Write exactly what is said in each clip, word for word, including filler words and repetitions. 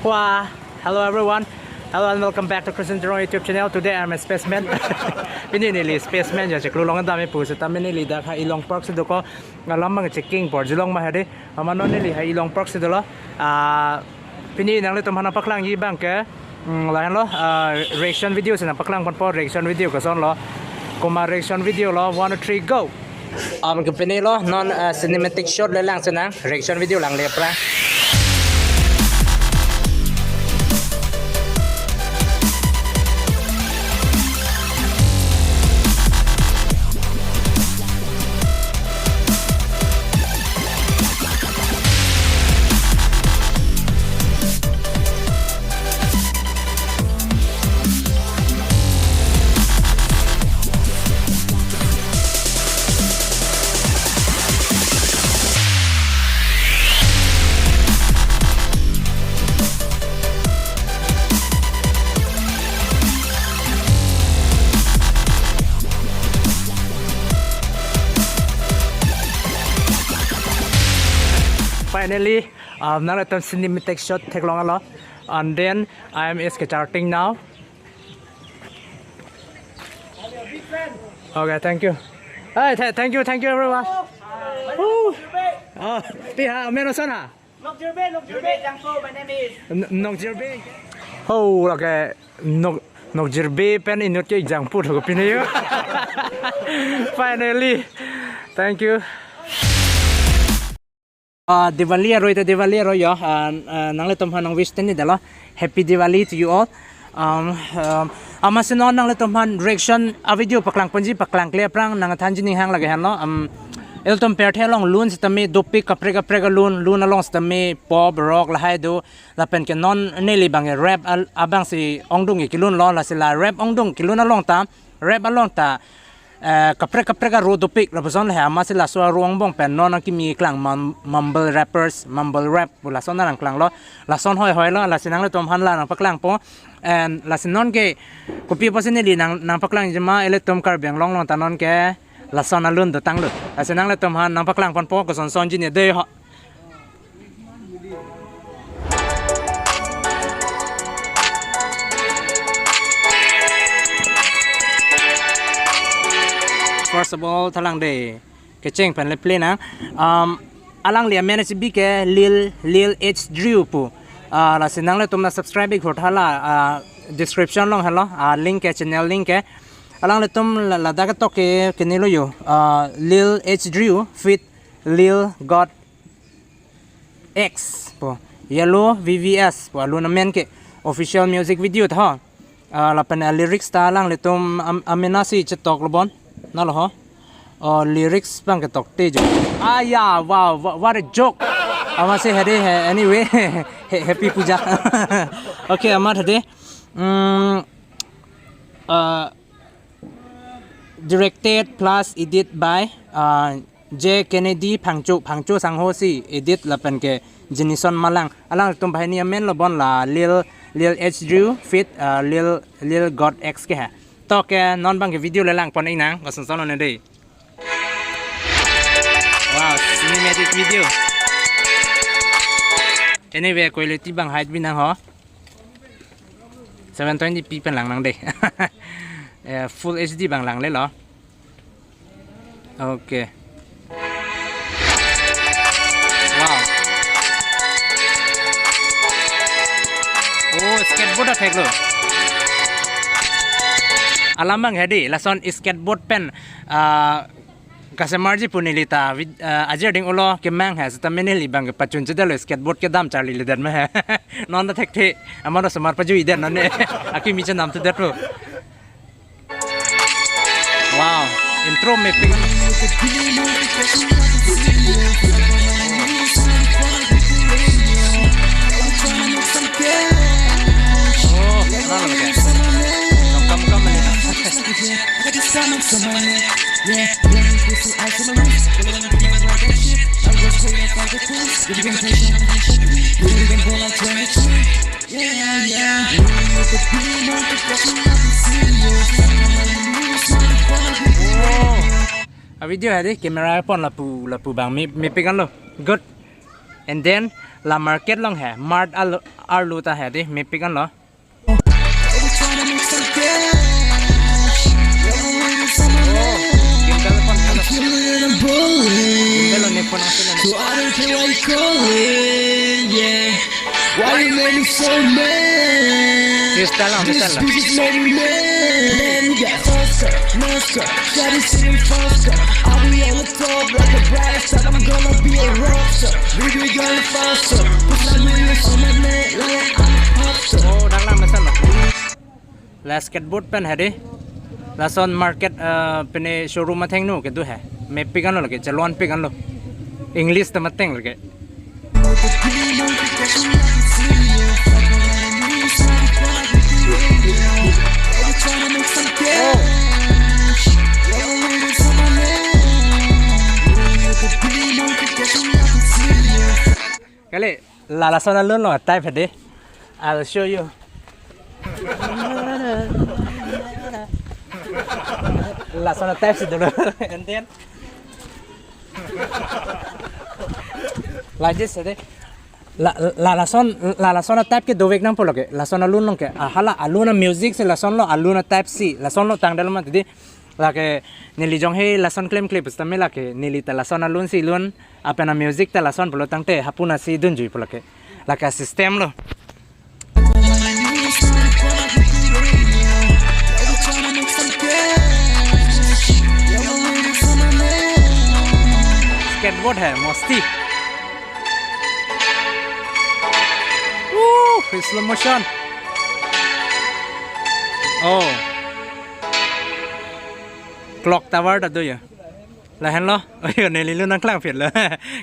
Wah, hello everyone. Hello and welcome back to Christian Jerome YouTube channel. Today I'm a spaceman. Pini neli spaceman ya chiklo long dam ipu seta pini neli dak ha Ilong Park si do ko. Alam abang checking por jilong ma hade. Amat non neli ha Ilong Park si dolo. Ah, pini nanglitum aphan nangpaklangji abang ke, mm, lahenlo, ah, reaction video si nangpaklang ponpo, reaction video koson lo. Komat reaction video lo, one, two, three, go. Am ke pini lo non, ah, cinematic shot le lang si nang reaction video langle aphrang. Finally, um, nanglitum cinematic shot theklong lo, and then I am starting now. Okay, thank you. Hey, th- thank you, thank you everyone. Woo. Oh, pi ha, amen koson ha? Nokjirbe, Nokjirbe Jangpo, my name is. N- Nokjirbe. Oh, lake Nok Nokjirbe pen inut ke Jangpo thok pine yo. Finally. Thank you. Ah, Diwali aroi ta Diwali aroi yo. Ah, ah, nanglitum aphan nang wish teni dalo. Happy Diwali to you all. Um, um, amatsi non nanglitum aphan reaction a video paklang ponji, paklang kle aphrang nangthanji ning hang lage henlo. Um, ilitum pirthe along lun sitame dopik kaprek kaprek alun, lun along sitame pop, rock lahai do. Lapen ke non neli abang ke rap al- abang si ongdung ke kelun lo, lasi la rap ongdung kelun along ta, rap along ta, eh, kaprek kaprek aro dopik lapuson le amatsi laso aro angbong pen non nangkimi klang mum- mumble rappers, mumble rap pu lason nangklang lo, lason hoi hoi lo, lasi nanglitum aphan la nangpaklangpo. And lasi non ke kopi apotsi neli nang nangpaklangji ma, ilitum Karbi Anglong along ta non ke lason alun dotang lo. Lasi nanglitum aphan nangpaklang ponpo koson sonji ne dei ho. First of all, thalang dei kecheng pen le play nang. Um, alangli amen si bi ke Lil, Lil H Drew pu. Ah, lasi nanglitum na subscribe ik hot hala, ah, description along halo, ah, link ke, channel link ke. Alanglitum la- ladak ketok ke kene lo yo. Ah, Lil H Drew feat Lil God X pu, Yellow V V S pu alun amen ke, official music video ta ho. Ah, lapen a lyrics ta alanglitum am- amena si chetok lo bon. Na lo ho. Oh, lyrics abang ketok te jo. Ah ya, wow, wha- what a joke. Amatsi hade he, anyway. He- happy puja. Okay, amat hade. Mm, uh, directed plus edit by, uh, J Kennedy Phangcho, Phangcho sangho si edit lapen ke Jenison Malang. Alangtum banghini amen lo bon la Lil, Lil H Drew feat, uh, Lil, Lil God X ke ha. To ke non abang ke video le lang pon inang, koson son ne dei. Wow, cinematic video. Anyway, quality abang height bi nang ho. Seven twenty p pen lang nang dei. Eh, full H D abang lang le lo. Okay. Wow. Oh, skateboard athek lo. Alam abang hadi, lason skateboard pen, ah, kasemarji pu neli ta, vid- ah, ajir ding ulo kemang ha, seta neli abang ke pachun chedalo skateboard kedam charli le dan ma ha. Non ta thekthe, amano semar paju iden non ne. Akimi chenam te det lo. Wow, intro mepik. Oh, kenal lagi. Kam, kam, kam, ini. A video hadi camera pon lapu lapu abang me mepik an lo. Good. And then La market along he, mart arlo, arlo ta he dei, mepik anlo. Freestyle lang, freestyle lang. Oh, dang lang mesen lo. La skateboard pen he dei. Lason market, eh, pine showroom athengno kedo he. Mepik anlo lake, chelonpik anlo. English ta mateng lake. Kali, la lason alun lo type he dei. I'll show you. Lason type si dolo. And then, like this he dei. La, la lason, la lason type ke dovek nangpo lake. Lason alun along ke. Ah, hala alun a-music si lason lo, alun a-type si lason lo tangdel mati dei. Lake neli jong he lason klemkle pusitame lake neli ta lason alun si lun, lapen a-music ta lason pulo tangte hapu na si dunjui pulo ke. Lake system lo. Skateboard he, mosti. Woo, slow motion. Oh. Clock tower ta do ya. Lahenlo. Ayo, neli lun nangklang phit lo.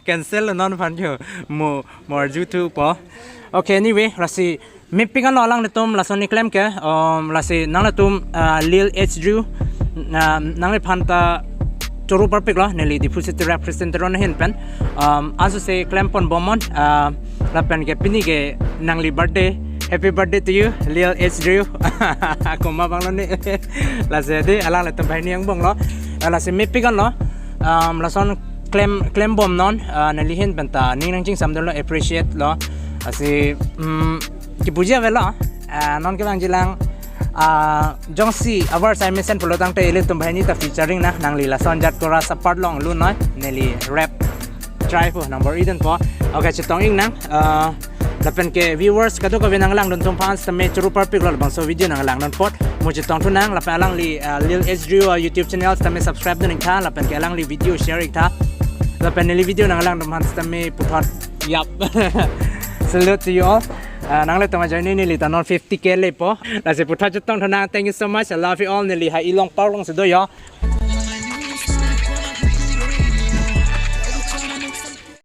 Cancel lo non aphan yo. Mo, mo arju thupo. Okay, anyway, lasi mepik anlo alanglitum lason keklem ke. Um, lasi nanglitum, ah, Lil H Drew, ah, nangliphan ta choro parpik lo, neli Diphu City Rap Christian Teron ahin pen. Um, aso si klempon bomnon, ah, lapen ke pini ke nangli birthday. Happy birthday to you, Lil H Drew. Akoma abang lo ne. Lasi dei, alanglitum banghini angbong lo. Ah, lasi mepik anlo. Um, lason klem, klem bomnon, ah, neli ahin pen ta ning nangchingsam dunlo, appreciate lo. Lasi, um, kipuji avelo, ah, non kevangji lang, ah, jongsi abar sai mesen pulo tangte ilitum banghini ta featuring nang, nangli lason jat chorus apart along lunnoi, neli rap try po, nang bor-i dunpo. Okay, chetong-ik nang, ah, lapen ke viewers kadokave nanglangdun atum aphan sitame choro parpik lo, labangso video nanglangdun apot. Mo chetong thu nang, lapen alangli, ah, Lil H Drew, ah, YouTube channel sitame subscribe dun-ik tha, lapen ke alangli video share-ik tha. Lapen neli video nanglangdun aphan sitame puthot, yap. Salute to you all. Ah, nanglitum ajoine neli ta non fifty K lepo. Lasi puthot chetong thu nang, thank you so much. I love you all. Neli ha Ilong Park along si do yo.